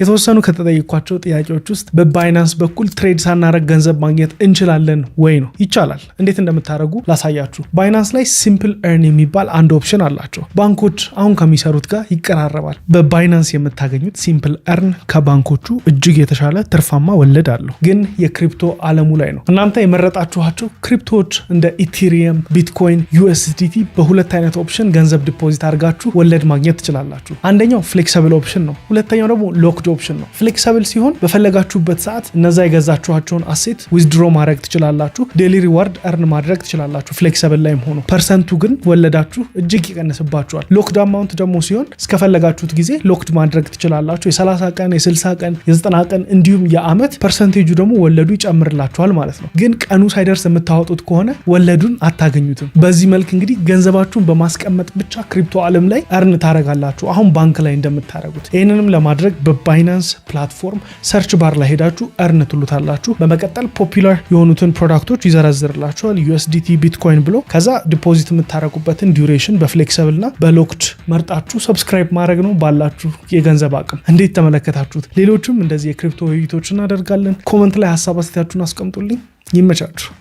የተወሰኑ ከተጠየኳቸው ጥያቄዎች ውስጥ በ Binance በኩል trade ሳናረግ ገንዘብ ማግኘት እንችላለን ወይ ነው። ይቻላል። እንዴት እንደምታደርጉ ላሳያችሁ። Binance ላይ Simple Earn የሚባል አንድ option አላቸው። ባንኮች አሁን ከሚሰሩት ጋር ይቀራረባል። በ Binance የምታገኙት Simple Earn ከባንኮቹ እጅግ የተሻለ ትርፋማ ወለድ አለው። ግን የ crypto ዓለሙ ላይ ነው። እናንተ የመረጣችኋቸው crypto ዎች እንደ Ethereum፣ Bitcoin፣ USDT በሁለት አይነት option ገንዘብ deposit አድርጋችሁ ወለድ ማግኘት ትችላላችሁ። አንደኛው flexible option ነው። ሁለተኛው ደግሞ locked option ነው። Flexible ሲሆን በፈለጋችሁበት ሰዓት እነዛ የገዛችኋቸውን asset withdraw ማድረግ ትችላላችሁ። Daily reward earn ማድረግ ትችላላችሁ። Flexible ላይም ሆኖ percent ኡ ግን ወለዳችሁ እጅግ ይቀንስባችኋል። Locked amount ደግሞ ሲሆን እስከፈለጋችሁት ጊዜ locked ማድረግ ትችላላችሁ። የ30 ቀን፣ የ60 ቀን፣ የ90 ቀን እንዲሁም የአመት percentage ኡ ደግሞ ወለዱ ይጨምርላችኋል ማለት ነው። ግን ቀኑ ሳይደርስ የምታወጡት ከሆነ ወለዱን አታገኙትም። በዚህ መልክ እንግዲህ ገንዘባችሁን በማስቀመጥ ብቻ crypto ዓለም ላይ earn ታደርጋላችሁ፣ አሁን ባንክ ላይ እንደምታደርጉት። ይህንንም ለማድረግ በ Binance platform search bar ላይ ሄዳችሁ earn ትሉታላችሁ። በመቀጠል popular የሆኑትን product ኦች ይዘረዝርላችኋል፣ USDT፣ Bitcoin ብሎ። ከዛ deposit የምታደርጉበትን duration በ flexible እና በ locked መርጣችሁ subscribe ማድረግ ነው ባላችሁ የገንዘብ አቅም። እንዴት ተመለከታችሁት? ሌሎችም እንደዚህ የ crypto ውይይቶች እናደርጋለን። Comment ላይ ሀሳብ አስተያየታችሁን አስቀምጡልኝ። ይመቻችሁ።